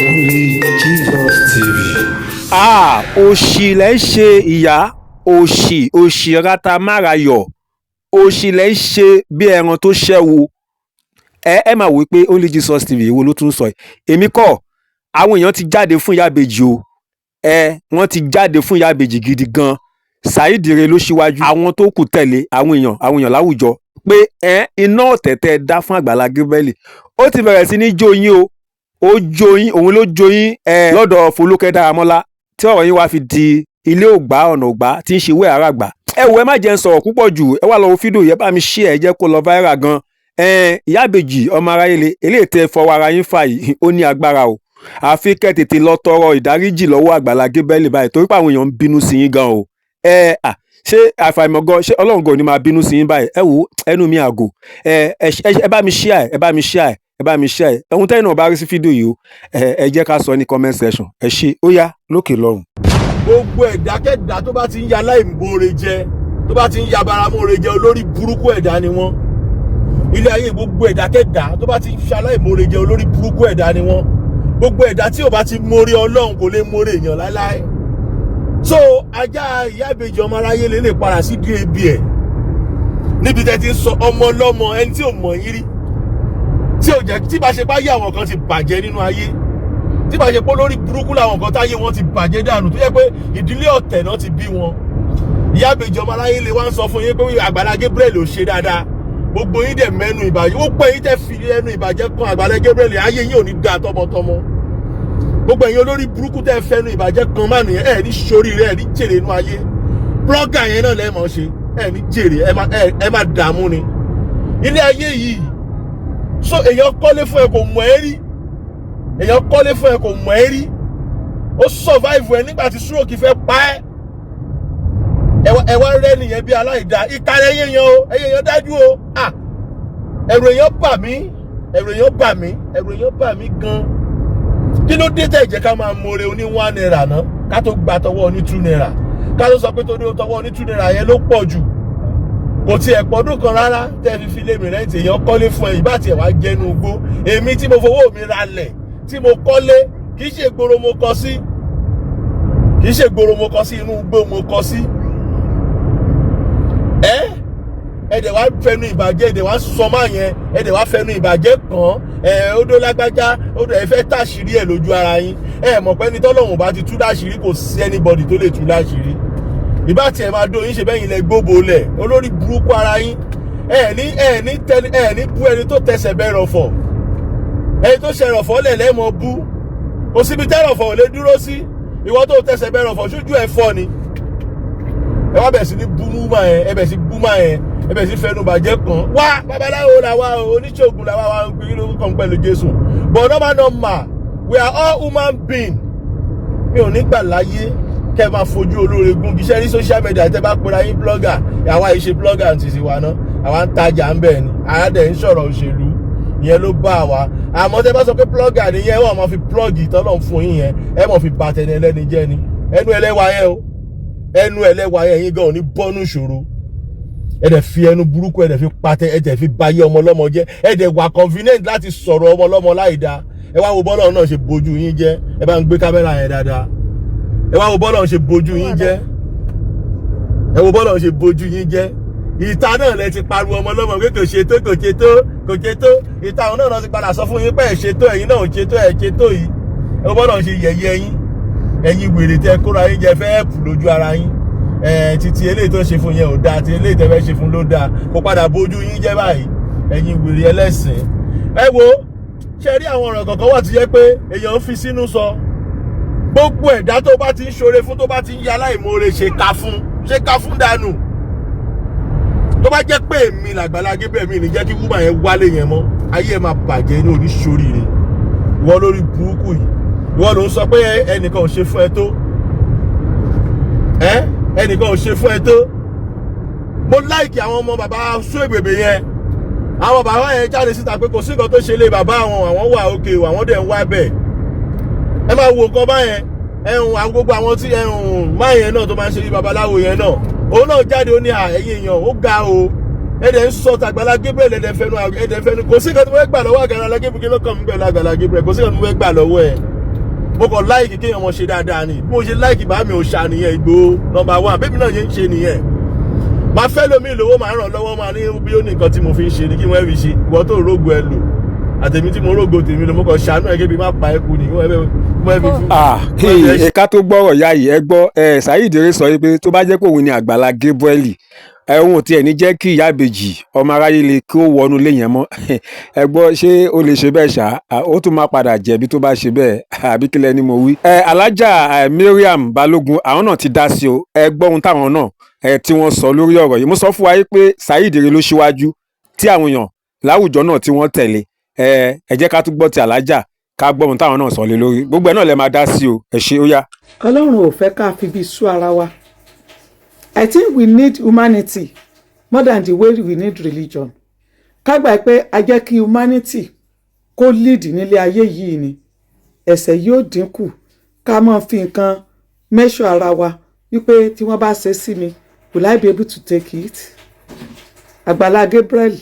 Only Jesus TV. Ah, òṣì lẹ́ ń ṣe ìyá, òṣì, òṣì rátámáráyọ̀, òṣì lẹ́ ń ṣe bí ẹran tó ṣẹ́wo. Ẹ máa wò pé Only Jesus TV, èwo ló tún sọ yìí? Èmi kọ́, àwọn èèyàn ti jáde fún ìyá ìbejì o. Wọ́n ti jáde fún ìyá ìbejì gidi gan. Saheed Ire ló ṣíwájú, àwọn tó kù tẹ̀lé, àwọn èèyàn láwùjọ pé iná ọ̀tẹ̀ tẹ́ ẹ dá fún Àgbàlá Gabriel, ó ti bẹ̀rẹ̀ sí ní jó yín o. Ó jó yín, òun ló jó yín lọ́dọ̀ Folúkẹ́ Dáramọ́lá, tí ọ̀rọ̀ yín wá fi di ilé ògbà, ọ̀nà ògbà tí ń ṣe wẹ́ àràgbà. Ẹ wò, ẹ má jẹ́ ń sọ̀rọ̀ púpọ̀ jù. Ẹ wá lọ wo fídíò yẹn, bá mi share ẹ, jẹ́ kó lọ viral gan. Ìyá ìbejì ọmọ aráyé le, eléyìí tẹ́ fọwọ́ ara yín fà yìí, ó ní agbára o. Àfi kẹ́ tètè lọ tọrọ ìdáríjì lọ́wọ́ Àgbàlá Gabriel báyìí, torí pé àwọn èèyàn ń bínú sí yín gan o. Ẹ à ṣé àfàìmọ̀ gan, ṣé Ọlọ́run gan ò ní máa bínú sí yín báyìí? Ẹ wò, ẹnu mi àgò. Ẹ bá mi share ẹ, bá mi share ẹ, bá mi share ẹ. Ohun tẹ́yìn náà bá rí sí fídíò yìí o, ẹ jẹ́ ká sọ ní comment section. Ẹ ṣé, ó yá, lókè lọ́rùn. Gbogbo ẹ̀dákẹ́dá tó bá ti ń ya aláìmoore jẹ, tó bá ti ń ya baramóore jẹ, olórí burúkú ẹ̀dá ni wọ́n. Ilé ayé, gbogbo ẹ̀dákẹ́dá tó bá ti ń ṣe aláìmoore jẹ, olórí burúkú ẹ̀dá ni wọ́n. Gbogbo ẹ̀dá tí ò bá ti mórí Ọlọ́run kò lè mórí èèyàn láéláé. So ajá ìyá ìbejì ọmọ aráyé lè padà sí dab ẹ̀ níbi tẹ́ ti ń sọ ọmọ ọlọ́mọ, ẹni tí ò mọ̀ yín rí, tí ò jẹ́ tí bá ṣe bá yé àwọn kan ti bàjẹ́ nínú ayé, tí bá ṣe pé lórí burúkú làwọn kan táyé wọn ti bàjẹ́ dànù, tó jẹ́ pé ìdílé ọ̀tẹ̀ náà ti bí wọn. Ìyá ìbejì ọmọ aráyé lè wá ń sọ fún yín pé Àgbàlá Gabriel ò ṣe dáadáa. Gbogbo yín dẹ̀ mẹ́nu ìbàjẹ́, ó pẹ́ yín tẹ́ fi ẹnu ìbàjẹ́ kan Àgbàlá Gabriel, ayé yín ò ní dáa tọmọtọmọ. Gbogbo ẹ̀yin olórí burúkú tẹ́ fẹ́nu ìbàjẹ́ kan má nìyẹn, ẹ̀ ní sóríire, ẹ̀ ní jèrè inú ayé. Blogger yẹn náà lẹ́ẹ̀mọ́ ṣe, ẹ̀ ní jèrè, ẹ má dààmú ni ilé ayé yìí. So èèyàn kọ́lé fún ẹ, kò mọ̀ ẹ́ rí. Èèyàn kọ́lé fún ẹ, kò mọ̀ ẹ́ rí. Ó survive ẹ nígbà tí stroke fẹ́ pa ẹ́. Ẹ wá rẹ́ nìyẹn bí aláìda. Ìkàlẹ̀ ẹ̀yẹ yẹn o, ẹ̀yẹ yẹn dájú o. Ah, ẹ̀rù èèyàn bà mí, ẹ̀rù èèyàn bà mí, ẹ̀rù èèyàn bà mí gan. Kí ló dé tẹ̀ jẹ́ ká máa mọ̀ọ́rẹ́ oní ₦1 ná, ká tó gba tọwọ́ oní ₦2, ká tó sọ pé tó dé tọwọ́ oní ₦2 yẹn ló pọ̀ jù? Kò tiẹ̀ pọ̀dún kan rárá tẹ́ fi lé mi rent. Èèyàn kọ́lé fún ẹ, ìbá tiẹ̀ wá jẹ́nu igbó. Èmi tí mo fowó mi ra lẹ̀, tí mo kọ́lé, kì í ṣe gbòòrò mo kọ sí, kì í ṣe gbòòrò mo kọ sí, inú igbó mo kọ sí. Ẹ dẹ̀ wá fẹnu ìbàjẹ́, ẹ dẹ̀ wá sọ máa yẹn, ẹ dẹ̀ wá fẹnu ìbàjẹ́ kàn ẹ. Ó dó lágbájá, ó dẹ̀ ẹ fẹ́ tàṣírí ẹ lójú ara yín. Ẹ mọ̀ pé ẹni tọ́lọ́hùn bá ti tú láṣìírí, kò sí anybody tó lè tú láṣìírí. Ìbá tiẹ̀ máa dó yín ṣe bẹ́yìn lẹ gbóbo lẹ̀, olórí burúkú ara yín. Ẹ ní tẹni, ẹ ní bú ẹni tó tẹsẹ̀ bẹ́ rọ̀fọ̀, ẹni tó ṣe rọ̀fọ̀ lẹ̀ lẹ́mọ̀ bú. Kò síbi tẹ́rọ̀fọ̀ ò lè dúró sí. Ìwọ tó tẹsẹ̀ bẹ́ rọ̀fọ̀, sójú ẹ̀ fọ́ ni? Ẹ wá bẹ̀ sí ní bú mú máa yẹn, ẹ bẹ̀ sí bú máa yẹn, ẹ bẹ̀ sí fẹnu bàjẹ́ kan wá. Babaláwo la wá o, oníṣègùn la wá, wá ń gbé lórúkọ pẹ̀lú Jésù. But normal normal, we are all human being. Mi ò ní gbà láyé kẹ́ ẹ máa fojú olóore gún kí iṣẹ́ ní social media. Tẹ́ bá pera yín blogger, àwa yìí ṣe blogger àti tiwa náà, àwa ń tajà ń bẹ̀ ni, àwa dẹ̀ ń sọ̀rọ̀ òṣèlú, ìyẹn ló bá wa. Àmọ́ tẹ́ bá sọ pé blogger nìyẹn, wọ́n máa fi blog tọ́lọ̀ ń fún yín yẹn, ẹ mọ̀ fi bàtẹ̀ ní ẹlẹ́ni jẹ́ ni. Ẹnu ẹlẹ́wà yẹn o, ẹnu ẹlẹ́wà yẹn, yín gan ò ní bọ́nú ìṣòro. Ẹ dẹ̀ fi ẹnu burúkú, ẹ dẹ̀ fi patẹ, ẹ dẹ̀ fi bayé ọmọ ọlọ́mọ jẹ́. Ẹ dẹ̀ wà convenient láti sọ̀rọ̀ ọmọ ọlọ́mọ láì dáa. Ẹ wá wo bọ́lọ̀ náà ṣe bojú yín jẹ́. Ẹ bá ń gbé kámẹ́rà yẹn dáadáa. Ẹ wá wo bọ́lọ̀ ṣe bojú yín jẹ́. Ẹ wo bọ́lọ̀ ṣe bojú yín jẹ́. Ìta náà lẹ ti pariwo ọmọ ọlọ́mọ pé kò ṣe tó, kò ṣe tó, kò ṣe tó. Ìta àwọn náà ti padà sọ fún yín pé ẹ ṣe tó, ẹ̀yin náà ò ṣe tó, ẹ ṣe tó yìí. Ẹ wo bọ́lọ̀ ṣe yẹ̀yẹ́ yín. Ẹ̀yin wèrè tẹ kóra yín jẹ fẹ́ ẹ̀pù lójú ara yín. Ẹ títí eléyìí tó ṣe fún yẹn ò dáa, tí eléyìí tẹ fẹ́ ṣe fún ló dáa, kó padà bójú yín jẹ́ báyìí. Ẹ̀yin wèrè ẹlẹ́sìn. Ẹ wo, ṣe rí àwọn ọ̀rọ̀ kọ̀ọ̀kan wà tó jẹ́ pé èèyàn ń fi sínú sọ. Gbogbo ẹ̀dá tó bá ti ń ṣoore fún, tó bá ti ń ya aláìmoore, ṣe ká fún, ṣe ká fún dànù. Tó bá jẹ́ pé èmi làgbàlá Gabriel, mi ní jẹ́ kí woman yẹn wálé yẹn mọ́. Ayé ẹ̀ máa bàjẹ́ ní oníṣoríire. Ìwọ lórí burúkú yìí, ìwọ ló ń sọ pé ẹnìkan ò ṣe fún ẹ tó, ẹ ẹnìkan ò ṣe fún ẹ tó. Mo like àwọn ọmọ bàbá Suebebe yẹn. Àwọn bàbá yẹn jáde síta pé kò sí nǹkan tó ṣe lé bàbá àwọn, àwọn wà òkè, àwọn dẹ̀ ń wá bẹ̀. Ẹ máa wo nǹkan báyẹn. Ẹ̀hún, àwọn gbogbo àwọn tí ẹ̀hún máa yẹn náà tó máa ń ṣe bí babaláwo yẹn náà, òun náà jáde, ó ní ẹ̀yin èèyàn, ó ga o. Ẹ̀dẹ̀ ń sọ tàgbàlá Gabriel, ẹ̀dẹ̀ fẹnu. Kò sí nǹkan tó fẹ́ gbà lọ́wọ́ Àgbàlá Gabriel. Kí ló kàn mí pẹ̀lú Àgbàlá Gabriel? Kò sí nǹkan tó fẹ́ gbà lọ́wọ́ ẹ̀. Mo kàn like kéèyàn mọ̀ ṣe dáadáa ni. Bí mo ṣe like bá mi ò ṣàníyàn Ìgbòho number one, bẹ́ẹ̀ mi náà ṣe ń ṣe nìyẹn. Máa fẹ́ lómi lówó, máa ràn lọ́wọ́, máa ní bí ó ní nǹkan tí mo fi ń ṣe ni kí wọ́n fi ṣe. Ìwọ tó rógo ẹ lò àtẹ̀mí tí mo rógo tèmi lò, mo kàn ṣàánú ẹ kébi má pa ẹ kú ni kí wọ́n fẹ́ fi fún. Ah, ẹ̀ka tó gbọ́rọ̀ ya yìí, ẹ gbọ́ ẹ. Saheed Ere sọ pé tó bá jẹ́ pé òun ni Àgbàlá Gabriel, ẹ òun ò tiẹ̀ ní jẹ́ kí ìyá ìbejì ọmọ aráyé le kí ó wọnú ilé yẹn mọ́. Ẹ gbọ́, ṣé ó lè ṣe bẹ́ẹ̀ ṣá? Ó tún máa padà jẹ̀bi tó bá ṣe bẹ́ẹ̀, àbí kílẹ̀ ni mo wí? Ẹ Alájà Mariam Balógun, àwọn náà ti dá sí o. Ẹ gbọ́ ohun táwọn náà ẹ tí wọ́n sọ lórí ọ̀rọ̀ yìí. Mo sọ fún wa yìí pé Saheed Ere ló ṣíwájú tí àwọn èèyàn láwùjọ náà tí wọ́n tẹ̀lé. Ẹ jẹ́ ká tún gbọ́ ti Alájà, ká gbọ́ ohun táwọn náà sọ lé lórí. Gbogbo ẹ̀ náà lẹ máa dá sí o. Ẹ ṣé, ó yá. Ọlọ́run ò fẹ́ ká fi ibi sú ara wa. I think we need humanity more than the way we need religion. Ká gbà pé a jẹ́ kí humanity kó lead nílé ayé yìí ni ẹ̀ṣẹ̀ yóò dínkù. Ká máa fi nǹkan measure ara wa wípé tí wọ́n bá ṣe sí mi, will I be able to take it? Àgbàlá Gabriel,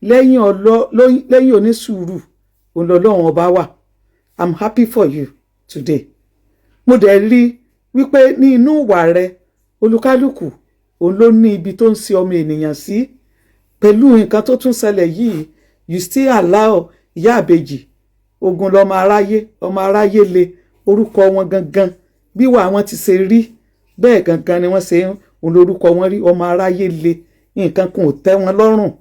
lẹ́yìn ọlọ́, lẹ́yìn onísùúrù, òun lọ́lọ́run ọba wà. I'm happy for you today. Mo dẹ̀ rí wípé ní inú ìwà rẹ, olúkálùkù òun ló ní ibi tó ń ṣe ọmọ ènìyàn sí. Pẹ̀lú nǹkan tó tún ṣẹlẹ̀ yìí, you still allow ìyá àbèjì ogun lọmọ aráyé, ọmọ aráyé le orúkọ wọn gangan. Bí wàá wọn ti ṣe rí bẹ́ẹ̀ gangan ni wọ́n ṣe ń òun lórúkọ wọn rí, ọmọ aráyé le. Nǹkan kan ò tẹ́ wọn lọ́rùn.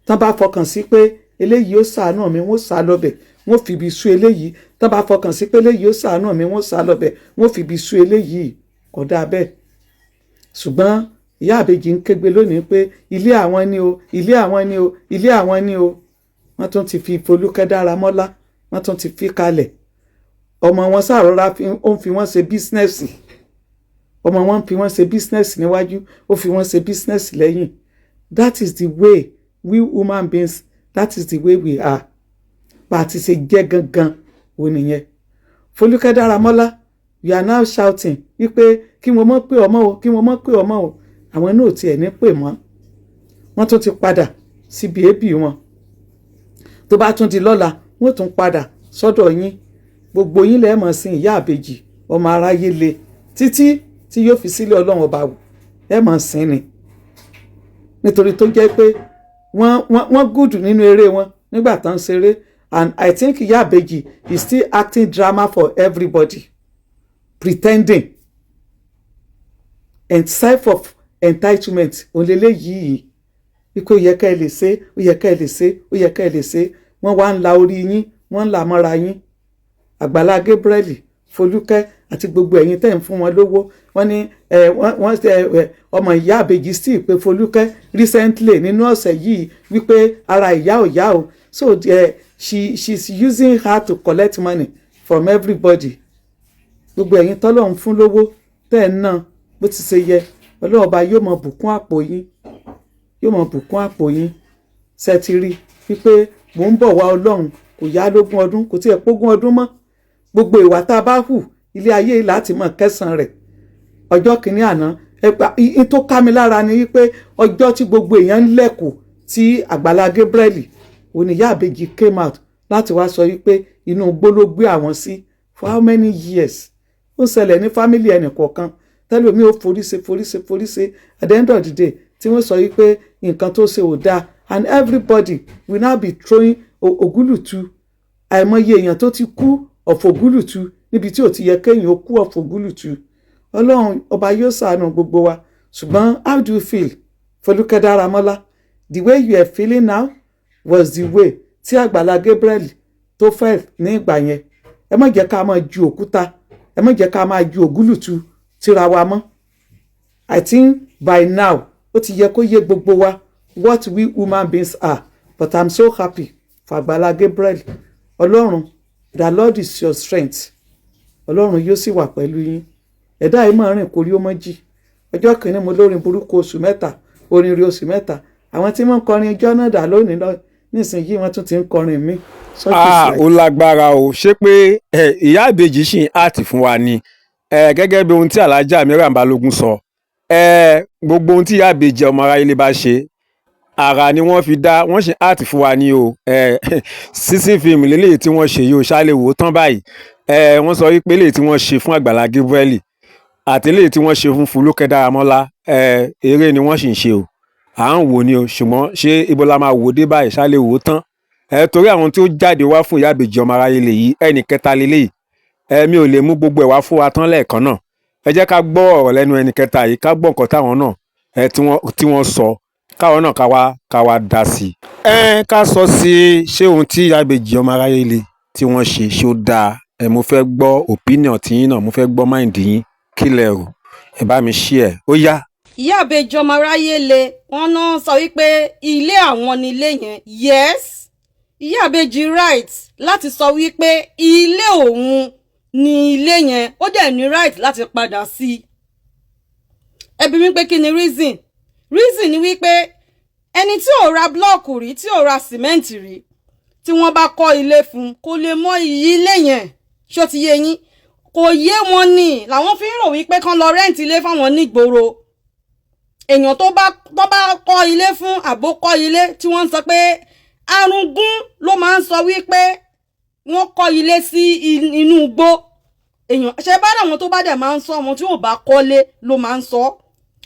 Tán bá fọkàn sí pé eléyìí ó ṣàánú mi, wọ́n sá lọ́bẹ̀, wọ́n fi ibi sú eléyìí. Tán bá fọkàn sí pé eléyìí ó ṣàánú mi, wọ́n sá lọ́bẹ̀, wọ́n fi ibi sú eléyìí. Kò dáa bẹ́ẹ̀. Ṣùgbọ́n ìyá àbèjì ń kégbe lónìí pé ilé àwọn ni o, ilé àwọn ni o, ilé àwọn ni o. Wọ́n tún ti fi Folúkẹ́ Dáramọ́lá, wọ́n tún ti fi kalẹ̀. Ọmọ wọn sàrọ́ra, ó ń fi wọ́n ṣe business. Ọmọ wọn ń fi wọ́n ṣe business níwájú, ó fi wọ́n ṣe business lẹ́yìn. That is the way we human beings, that is the way we are. Bá a ti ṣe jẹ́ gangan òun nìyẹn. Folúkẹ́ Dáramọ́lá, you are now shouting wípé kí wọ́n mọ̀ pé ọmọ o, kí wọ́n mọ̀ pé ọmọ o. Àwọn náà ò tiẹ̀ ní pè mọ́. Wọ́n tún ti padà síbi èébì wọn. Tó bá tún di lọ́la, wọ́n tún padà sọ́dọ̀ yín. Gbogbo yín lẹ́ẹ̀ mọ̀ sí ìyá àbèjì ọmọ aráyé le títí tí yóò fi sílẹ̀. Ọlọ́run ọba wò ẹ mọ̀ sí ni, nítorí tó jẹ́ pé wọ́n good nínú eré wọn nígbà tán ń ṣeré. And I think ìyá àbèjì is still acting drama for everybody, pretending and self of entitlement òǹlẹ́lẹ́ wípé ó yẹ ká ẹ lè ṣe, ó yẹ ká ẹ lè ṣe, ó yẹ ká ẹ lè ṣe. Wọ́n wá ń la orí yín, wọ́n ń là mọ́ra yín. Àgbàlá Gabriel, Folúkẹ́ àti gbogbo ẹ̀yin tẹ́ ń fún wọn lówó, wọ́n ní ẹ wọ́n ẹ ọmọ ìyá àbèjì sí pé Folúkẹ́ recently nínú ọ̀sẹ̀ yìí wípé ara ìyá ò yá o. So she's using her to collect money from everybody. Gbogbo ẹ̀yin tọ́lọ́run fún lówó tẹ́ ẹ̀ ń ná bó ti ṣe yẹ, Ọlọ́run ọba yóò mọ bùkún àpò yín, yóò mọ bùkún àpò yín. Ṣe ti rí wípé mò ń bọ̀ wá? Ọlọ́run kò yá lógún ọdún, kò tiẹ̀ pógún ọdún mọ́. Gbogbo ìwà tá a bá hù ilé ayé yìí láti mọ̀ kẹsàn-án rẹ̀. Ọjọ́ kìíní àná ẹgbà in tó ká mi lára ni wípé ọjọ́ tí gbogbo èèyàn ń lẹ̀kù tí Àgbàlá Gabriel, òní ìyá àbèjì came out láti wá sọ wípé inú igbó ló gbé àwọn sí for how many years. Ó ń ṣẹlẹ̀ ní family ẹnì kọ̀ọ̀kan tẹ́lómi ó forí ṣe, forí ṣe, forí ṣe. At the end of the day, tí wọ́n sọ wípé nǹkan tó ṣe ò dáa, and everybody will now be throwing ògúlùtù. Àìmọye èèyàn tó ti kú ọ̀fọ̀ ògúlùtù níbi tí ò ti yẹ kéèyàn ó kú ọ̀fọ̀ ògúlùtù. Ọlọ́run ọba yóò ṣàánú gbogbo wa. Ṣùgbọ́n how do you feel, Folúkẹ́ Dáramọ́lá? The way you are feeling now was the way tí Àgbàlá Gabriel tó fẹ́ ní ìgbà yẹn. Ẹ má jẹ́ ká máa ju òkúta, ẹ má jẹ́ ká máa ju ògúlùtù tíra wa mọ́. I think by now ó ti yẹ kó yé gbogbo wa what we human beings are. But I'm so happy for Àgbàlá Gabriel. Ọlọ́run, the Lord is your strength. Ọlọ́run yóò sì wà pẹ̀lú yín. Ẹ̀dá yìí máa rìn kórí ó mọ́ jì. Ọjọ́ kìíní mo lórin burúkú oṣù 3, orin rí oṣù 3. Àwọn tí wọ́n ń kọrin ijọ́ náà dà lónìí lọ nísìnyí, wọ́n tún ti ń kọrin mí. Ah, ó lágbára o. Ṣé pé ìyá ìbejì ṣì ń act fún wa ni? Gẹ́gẹ́ bí ohun tí Alhaja Mariam Balógun sọ, gbogbo ohun tí ìyá ìbejì ọmọ aráyé lè bá ṣe. Àrà ni wọ́n fi dá, wọ́n ṣe art fún wa ní o. Season film lélẹ́yìí tí wọ́n ṣe yìí o, ṣáà lè wò ó tán báyìí. Wọ́n sọ wípé eléyìí tí wọ́n ṣe fún Àgbàlá Gabriel àti eléyìí tí wọ́n ṣe fún Folúkẹ́ Dáramọ́lá, eré ni wọ́n sì ń ṣe o. À ń wò ni o, ṣùgbọ́n ṣé ibo la máa wò dé báyìí? Ṣáà lè wò ó tán? Torí àwọn tí ó jáde wá fún Ìyá Ìbejì ọmọ aráyé lè yí ẹnì kẹta lélẹ́yìí. Mi ò lè mú gbogbo ẹ̀ wá fún wa tán lẹ́ẹ̀kan náà. Ẹ jẹ́ ká gbọ́ ọ̀rọ̀ lẹ́nu ẹnì kẹta yìí, ká gbọ́ nǹkan táwọn náà tí wọ́n sọ, káwọn náà ká wá dá sí i. Ká sọ sí i, ṣé ohun tí Ìyá Ìbejì ọmọ aráyé le tí wọ́n ṣe, ṣó dáa? Mo fẹ́ gbọ́ opinion tiyín náà, mo fẹ́ gbọ́ mind yín. Kí lẹ rò? Ẹ bá mi share, ó yá. Ìyá Ìbejì ọmọ aráyé le, wọ́n náà sọ wípé ilé àwọn ni ilé yẹn. Yes, Ìyá Ìbejì right láti sọ wípé ilé òun ni ilé yẹn, ó dẹ̀ ní right láti padà sí i. Ẹ bi mí pé kí ni reason? Reason ni wípé ẹni tí ò ra block rí, tí ò ra sìmẹ́ǹtì rí, tí wọ́n bá kọ́ ilé fún, kò lè mọ iyì ilé yẹn. Ṣó ti yé yín? Kò yé wọn ni làwọn fi ń rò wípé kán lọ rent ilé fáwọn nígboro. Èèyàn tó bá kọ́ ilé fún, àbó kọ́ ilé tí wọ́n ń sọ pé arúgún ló máa ń sọ wípé wọ́n kọ́ ilé sí inú igbó. Èèyàn ṣe bá àwọn tó bá dẹ̀ máa ń sọ, àwọn tí ò bá kọ́lé ló máa ń sọ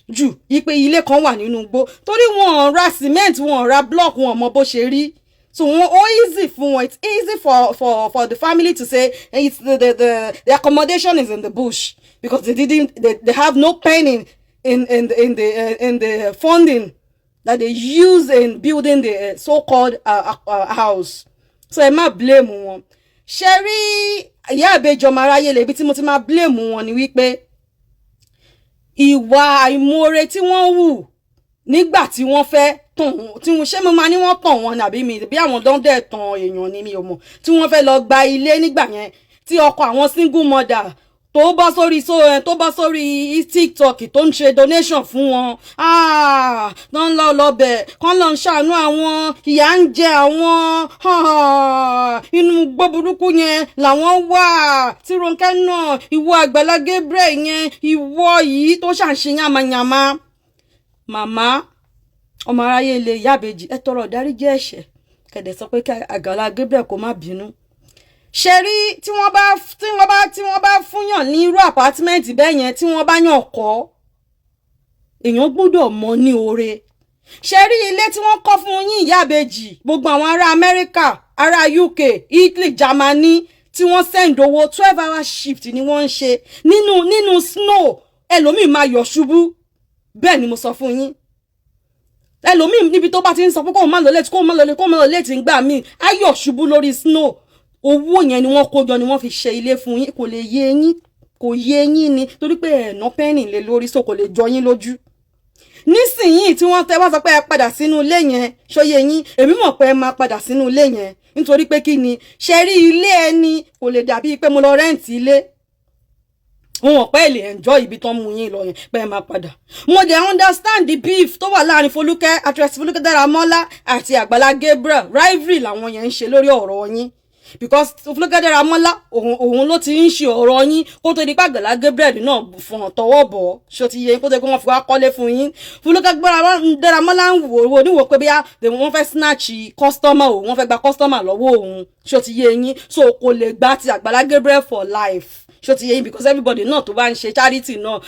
jù wípé ilé kan wà nínú igbó, torí wọn ò ra cement, wọn ò ra block, wọn ò mọ bó ṣe rí. So wọn ó easy fún wọn, it's easy for the family to say it's the accommodation is in the bush because they didn't they, they have no penny in the funding that they use in building the so-called house. So ẹ má blame wọn. Ṣe rí Ìyá Ìbejì ọmọ aráyé lè, ibi tí mo ti máa blame wọn ni wípé ìwà àìmoore tí wọ́n hù nígbà tí wọ́n fẹ́ tàn, tí wọ́n ṣé mo máa ní wọ́n tàn wọ́n nàbí mi bí àwọn dọ́ndẹ̀ tàn èèyàn ni, mi ò mọ̀, tí wọ́n fẹ́ lọ gba ilé nígbà yẹn, tí ọkọ àwọn single mother tó bọ́ sórí so ẹ tó bọ́ sórí TikTok tó ń ṣe donation fún wọn tó ń lọ lọbẹ̀ kán lọ ń ṣàánú àwọn, ìyà ń jẹ àwọn, inú gbó burúkú yẹn làwọn wà, tí Rónkẹ́ náà, ìwọ Àgbàlá Gabriel yẹn, ìwọ yìí tó ṣàǹṣe yàmàyàmà. Màmá ọmọ aráyé lè, Ìyá Ìbejì, ẹ tọrọ ìdáríjì ẹ̀ṣẹ̀, kẹ̀dẹ̀ sọ pé kí Àgbàlá Gabriel kó má bínú. Ṣe rí tí wọ́n bá fúnyàn ní irú apartment bẹ́ẹ̀ yẹn, tí wọ́n bá yàn kọ́, èèyàn gbọ́dọ̀ mọ̀ ní oore. Ṣe rí ilé tí wọ́n kọ́ fún yín, Ìyá Ìbejì, gbogbo àwọn ará Amẹ́ríkà, ará UK, Italy, Germany tí wọ́n send owó, 12 hour shift ni wọ́n ń ṣe nínú snow. Ẹlòmíì máa yọ̀ ṣubú, bẹ́ẹ̀ ni mo sọ fún yín. Ẹlòmíì, níbi tó bá ti ń sọ pé kóun má lọ late, kóun má lọ late, kóun má lọ late, ń gbà míì á yọ̀ ṣubú lórí snow. Owó yẹn ni wọ́n kó jọ ni wọ́n fi ṣe ilé fún yín. Kò lè yé yín, kò yé yín ni, torí pé ẹ̀nà penny lé lórí, so kò lè jọ yín lójú nísìnyìí tí wọ́n tẹ́ wá sọ pé ẹ padà sínú ilé yẹn. Ṣóyè yín? Èmi mọ̀ pé ẹ máa padà sínú ilé yẹn, nítorí pé kí ni? Ṣe rí ilé ẹni kò lè dàbí pé mo lọ rent ilé. Wọn ò pẹ́ lè enjoy ibi tó ń mú yín lọ yẹn pé ẹ máa padà. Mo dẹ̀ understand the beef tó wà láàrin Folúkẹ́, actress Folúkẹ́ Dáramọ́lá àti Àgbàlá Gabriel. Rivalry làwọn yẹn ń ṣe lórí ọ̀rọ̀ yín, because Folúkẹ́ Dáramọ́lá, òun ló ti ń ṣe ọ̀rọ̀ yín kó tó di pé Àgbàlá Gabriel náà fún tọwọ́ bọ̀. Ṣó ti yẹ? Kó tó di pé wọ́n fi wá kọ́lé fún yín, Folúkẹ́ Dáramọ́lá ń wò ó níwò pé bíyà wọ́n fẹ́ snatch customer òun, wọ́n fẹ́ gba customer lọ́wọ́ òun. Ṣó ti yé yín? So kò lè gba ti Àgbàlá Gabriel for life. Ṣó ti yé yín? Because everybody náà tó bá ń ṣe charity náà,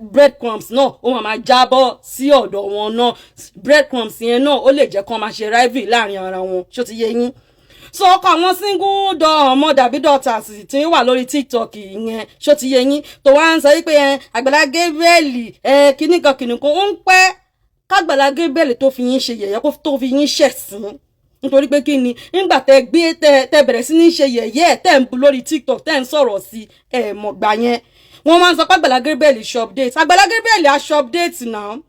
bread crumbs náà ó máa jábọ́ sí ọ̀dọ̀ wọn náà. Bread crumbs yẹn náà, ó lè jẹ́ kó máa ṣe rivalry láàrin ara wọn. Ṣó ti yé yín? So ọkọ àwọn single ọmọ dàbí daughters tí ó wà lórí TikTok yẹn, ṣó ti yé yín, tó wá ń sọ wípé ẹ Àgbàlá Gabriel, ẹ kíníkan kìnìkan, ó ń pẹ́ kágbàlá Gabriel tó fi yín ṣe yẹ̀yẹ́, kó tó fi yín ṣẹ̀sín, nítorí pé kí ni? Nígbà tẹ gbé tẹ bẹ̀rẹ̀ sí ní ṣe yẹ̀yẹ́, tẹ ń bu lórí TikTok, tẹ ń sọ̀rọ̀ sí ẹ mọ̀gbà yẹn, wọ́n máa ń sọ pé Àgbàlá Gabriel ṣe update. Àgbàlá Gabriel á ṣe update now,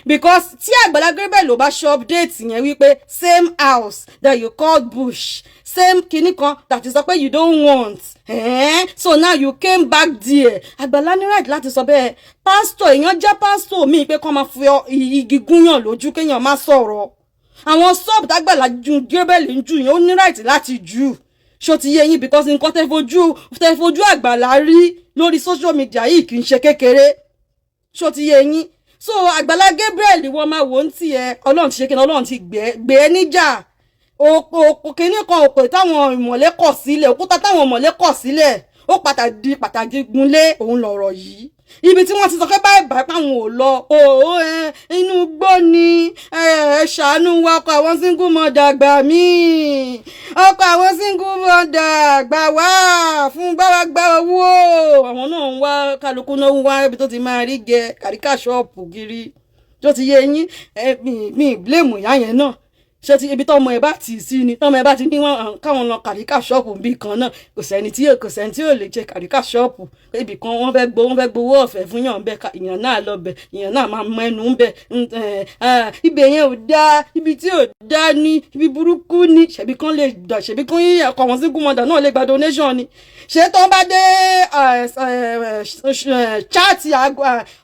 because tí Àgbàlá Gabriel ò bá ṣe update yẹn wípé same house that you called bush, same kinní kan that is sọ pé you don't want, eh? So now you came back there. Àgbàlá ní right láti sọ bẹ́ẹ̀. Pásítọ̀, èèyàn jẹ́ pásítọ̀ míì pé kán máa fi igi gúnyàn lójú, kéèyàn má sọ̀rọ̀. Àwọn sub tágbàlá Gabriel ń jù yẹn, ó ní right láti jù. Ṣó ti yé yín? Because nǹkan tẹ́ fojú Àgbàlá rí lórí social media yìí kì í ṣe kékeré. Ṣó ti yé yín? So Àgbàlá Gabriel, wọ́n máa wò ó ń tiẹ̀. Ọlọ́run ti ṣe kí ni, Ọlọ́run ti gbé e níjà. Òpó kínní kan, òpè táwọn ìmọ̀lẹ́ kọ̀ sílẹ̀, òkúta táwọn ìmọ̀lẹ́ kọ̀ sílẹ̀, ó pàtàkì pàtàkì gunlé òun lọ̀rọ̀ yìí. Ibi tí wọ́n ti sọ pé báyìí báyìí páwọn ò lọ òó inú igbó ni. Ẹ ṣàánú wa, ọkọ àwọn single mother gbà mí, ọkọ àwọn single mother gbà wá fún báwa gba owó. Àwọn náà ń wá, kálukú náà ń wá ibi tó ti máa rí jẹ kàríkà ṣọ́ọ̀pù kiri tó ti yé yín. Mi blame ìyá yẹn náà. Ṣé ti ibi tọ́mọ ẹ bá tì í sí ni, tọ́mọ ẹ bá ti ní wọn káwọn lọ kàríkà ṣọ́ọ̀pù bí kan náà, kò sẹ́ni tí yóò lè jẹ kàríkà ṣọ́ọ̀pù ibì kan. Wọ́n fẹ́ gbowó ọ̀fẹ́ fún yàn bẹ́ẹ̀, ìyàn náà lọ bẹ̀, ìyàn náà máa mọ ẹnu bẹ̀. Ibẹ̀ yẹn ò dáa, ibi tí ò dáa ní, ibi burúkú ní. Ṣebí kan lè dà, ṣebí kan yíyà ọkọ̀ àwọn single mother náà lè gba donation ni. Ṣé tó bá dé chat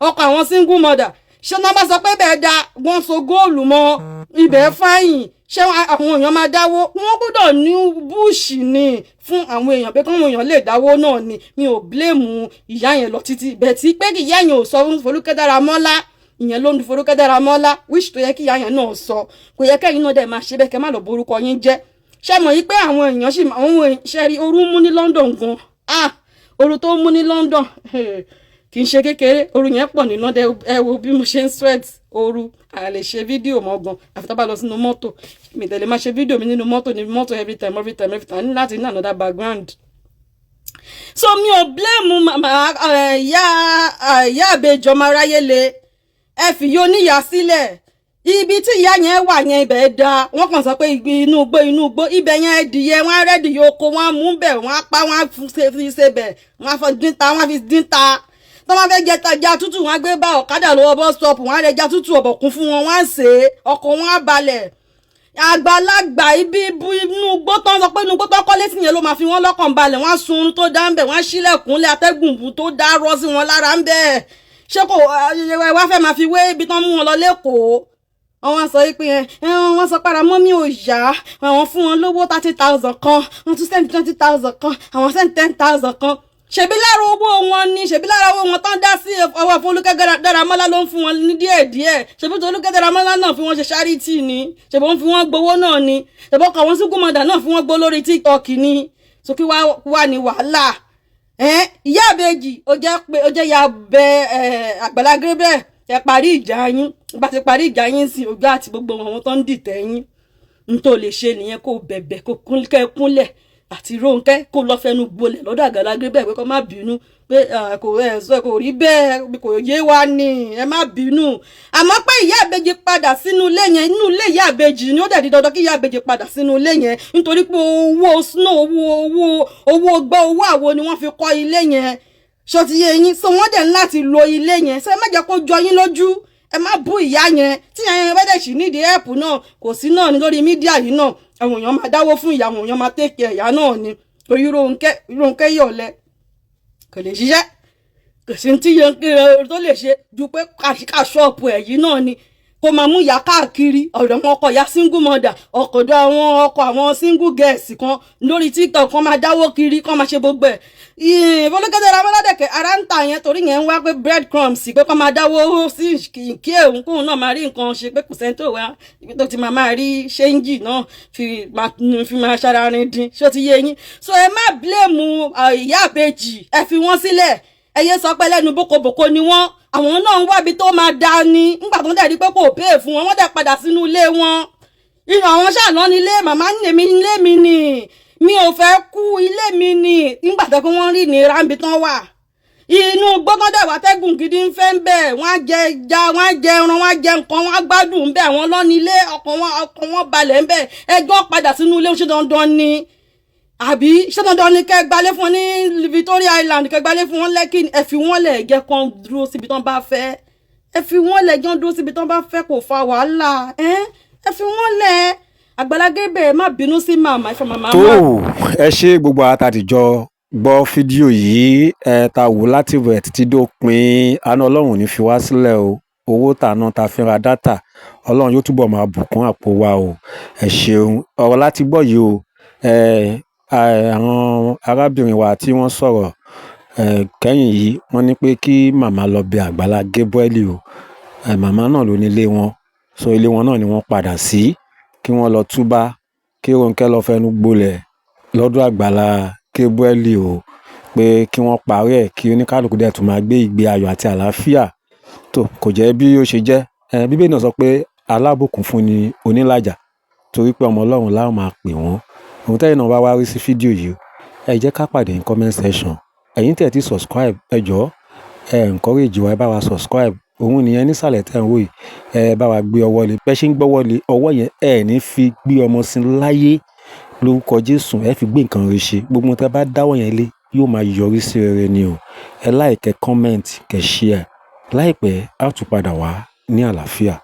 ọkọ̀ àwọn single mother, ṣé wọ́n bá sọ pé bẹ́ẹ̀ da, wọ́n so góòlù mọ́ ibẹ̀ fáyìn, ṣé àwọn èèyàn máa dáwó? Wọ́n gbọ́dọ̀ ní búùṣì ni fún àwọn èèyàn pé káwọn èèyàn lè dáwó náà ni. Mi ò blame ìyá yẹn lọ títí bẹ́ẹ̀ tí pé kí ìyá yẹn ò sọ fún Folúkẹ́ Dáramọ́lá, ìyẹn ló ń du Folúkẹ́ Dáramọ́lá, which tó yẹ kí ìyá yẹn náà sọ. Kò yẹ kẹ́yìn náà dẹ̀ máa ṣe bẹ́ẹ̀, kẹ́ má lọ borúkọ yín jẹ́. Ṣé mọ̀ yí pé àwọn èèyàn sì àwọn ṣe rí ooru mú ní London gan? Ah, ooru tó mú ní London kì í ṣe kékeré. Ooru yẹn pọ̀ nínú. Ẹ wo bí mo ṣe ń sweat. Ooru, a lè ṣe fídíò mọ́ gan, àfi tá bá lọ sínú mọ́tò. Mi tẹ̀lé máa ṣe fídíò mi nínú mọ́tò, ní mọ́tò every time, every time, every time. Ní láti ní another background. So mi ò blame ìyá ìyá àbèjọ ọmọ aráyé le. Ẹ fi yóò níyà sílẹ̀. Ibi tí ìyá yẹn wà yẹn, ibẹ̀ da. Wọ́n kàn sọ pé inú igbó, inú igbó ibẹ̀ yẹn, ẹdìyẹ wọ́n á rẹ́dìyẹ oko, wọ́n á mú bẹ̀, wọ́n á pa, wọ́n á fi ṣe bẹ̀, wọ́n á fọ dínta, wọ́n á fi dínta. Tó máa fẹ́ jẹ ẹja tútù, wọ́n á gbé bá ọ̀kadà lọ́wọ́ bus stop, wọ́n á rẹ ẹja tútù ọ̀bọ̀kún fún wọn, wọ́n á sè é, ọkọ̀ wọn á balẹ̀. Àgbàlagbà, ibi inú igbó tán sọ pé inú igbó tán kọ́lé sí yẹn ló máa fi wọ́n lọ́kàn balẹ̀. Wọ́n á sun oorun tó dá ń bẹ̀, wọ́n á ṣílẹ̀kùnlé, atẹ́gùn tó dá rọ́ sí wọn lára ń bẹ̀. Ṣé kò ẹ wá fẹ́ máa fi wé ibi tán mú wọn lọ lẹ́kọ̀ọ́? Wọ́n sọ pé wọ́n sọ para mọ́mí ò yá, àwọn fún wọn lówó 30,000 kan, wọ́n tún send 20,000 kan, àwọn send 10,000 kan. Ṣebí lára owó wọn ni, ṣebí lára owó wọn tán dá sí ọwọ́ Folúkẹ́ Dáramọ́lá ló ń fún wọn ní díẹ̀díẹ̀. Ṣebí Folúkẹ́ Dáramọ́lá náà fi wọ́n ṣe charity ni, ṣebí wọ́n fi wọ́n gbowó náà ni, ṣebí ọkọ̀ àwọn single mother náà fi wọ́n gbó lórí TikTok ni. So kí wá ní wàhálà? Ìyá àbèjì, ó jẹ́ pé ó jẹ́ ya bẹ Àgbàlá Gabriel, ẹ parí ìjà yín. Bá ti parí ìjà yín sí ojú àti gbogbo àwọn tó ń dìtẹ̀ yín, n tó lè ṣe nìyẹn. Kó bẹ̀bẹ̀, kó kúnlẹ̀ àti Rónkẹ́, kó lọ fẹnu gbolẹ̀ lọ́dọ̀ Àgbàlá Gabriel pé kó má bínú, pé kò ẹ sọ kò rí bẹ́ẹ̀, kò yé wa ni, ẹ má bínú. Àmọ́ pé ìyá àbèjì padà sínú ilé yẹn, inú ilé ìyá àbèjì ni, ó dẹ̀ di dandan kí ìyá àbèjì padà sínú ilé yẹn, nítorí pé owó snow, owó owó owó gbọ́, owó àwo ni wọ́n fi kọ́ ilé yẹn. Ṣó ti yé yín? So wọ́n dẹ̀ ń láti lo ilé yẹn. Ṣé ẹ má jẹ́ kó jọ yín lójú, ẹ má bú ìyá yẹn. Tí ìyá yẹn bá dẹ̀ sì nídìí help náà, kò sí náà ní lórí media yìí náà, àwọn èèyàn máa dáwó fún ìyá, àwọn èèyàn máa take ìyá náà ni. Torí Rónkẹ́, Rónkẹ́ yọ̀lẹ, kò lè ṣiṣẹ́, kò sí tí tó lè ṣe ju pé kàṣíkà ṣọ́ọ̀pù ẹ̀ yìí náà ni, kó máa mú ìyá káàkiri ọ̀dọ̀ àwọn ọkọ ìyá single mother, ọ̀kọ̀dọ̀ àwọn ọkọ àwọn single girls kan lórí TikTok, kan máa dáwó kiri, kan máa ṣe gbogbo ẹ̀. Folúkẹ́ Dáramọ́lá dẹ̀kẹ̀ ara ń tà yẹn, torí yẹn ń wá pé bread crumbs, pé kó máa dáwó sí kí òun kóun náà máa rí nǹkan ṣe, pé kò sẹ́ni tó wá ibi tó ti máa máa rí change náà fi máa ṣara rin dín. Ṣó ti yé yín? So ẹ má blame ìyá àbèjì, ẹ fi wọ́n sílẹ̀. Ẹ yé sọ pé lẹ́nu bókobòko ni wọ́n. Àwọn náà ń wábi tó máa da ni. Nígbà tó ń dẹ̀ rí pé kò pay fún wọn, wọ́n dẹ̀ padà sínú ilé wọn. Ìrìn àwọn ṣàlọ́ ní ilé màmá ní ilé mi ni, mi ò fẹ́ kú, ilé mi ni. Nígbà tó kí wọ́n rí ní ráńbi tán wà, inú gbọ́ngàn dẹ̀ wá, tẹ́gùn gidi ń fẹ́ ń bẹ̀, wọ́n á jẹ ẹja, wọ́n á jẹ ẹran, wọ́n á jẹ nǹkan, wọ́n á gbádùn ń bẹ̀. Àwọn lọ́ní ilé, ọkàn wọn balẹ̀ ń bẹ̀. Ẹjọ́ padà sínú ilé, ṣé dandan ni? Àbí ṣé dandan ni kẹ́ gbalé fún wọn ní Victoria Island, kẹ́ gbalé fún wọn Lẹ́kì? Ẹ fi wọ́n lẹ̀, jẹ́ kán dúró síbi tán bá fẹ́. Ẹ fi wọ́n lẹ̀, jọ́n dúró síbi tán bá fẹ́, kò fa wàhálà. Ẹ fi wọ́n lẹ̀. Àgbàlá Gabriel, má bínú sí màmá, ẹ fẹ́ màmá. Tó ẹ ṣe, gbogbo àtàtìjọ gbọ́ fídíò yìí, ẹ ta wò láti bẹ̀rẹ̀ títí dópin. Àánú Ọlọ́run ò ní fi wá sílẹ̀ o. Owó tàná ta fi ra data, Ọlọ́run yóò túbọ̀ máa bùkún àpò wa o. Ẹ ṣeun, ọ̀rọ̀ láti gbọ́ yìí o. Ẹ àwọn arábìnrin wa tí wọ́n sọ̀rọ̀ kẹ́yìn yìí, wọ́n ní pé kí màmá lọ bẹ Àgbàlá Gabriel o. Màmá náà ló ní ilé wọn, so ilé wọn náà ni wọ́n padà sí, kí wọ́n lọ túbá, kí Rónkẹ́ lọ fẹnu gbolẹ̀ lọ́dọ̀ Àgbàlá Gabriel o, pé kí wọ́n parí ẹ̀, kí oníkálukú dẹ̀ tún máa gbé ìgbé ayọ̀ àti àlàáfíà. Tó kò jẹ́ bí ó ṣe jẹ́. Bíbélì náà sọ pé alábùkún fún ni onílàjà, torí pé ọmọ Ọlọ́run la ó máa pè wọ́n. Ohun tẹ́yin náà bá wá rí sí fídíò yìí, ẹ jẹ́ ká pàdé ní comment section. Ẹ̀yin tí ẹ ti subscribe, ẹ jọ̀ọ́, ẹ encourage wa, ẹ bá wa subscribe. Òun nìyẹn nísàlẹ̀ tẹ́ ń wò yìí. Ẹ bá wa gbé ọwọ́ lé. Bẹ́ ṣe ń gbọ́wọ́ lé ọwọ́ yẹn, ẹ ní fi gbé ọmọ sí láyé lórúkọ Jésù. Ẹ fi gbé nǹkan rere ṣe. Gbogbo ohun tẹ́ bá dáwọ́ yẹn lé yóò máa yọrí sí rere ni o. Ẹ like, kẹ́ comment, kẹ́ share. Láìpẹ́, a ó tún padà wá ní àlàáfíà.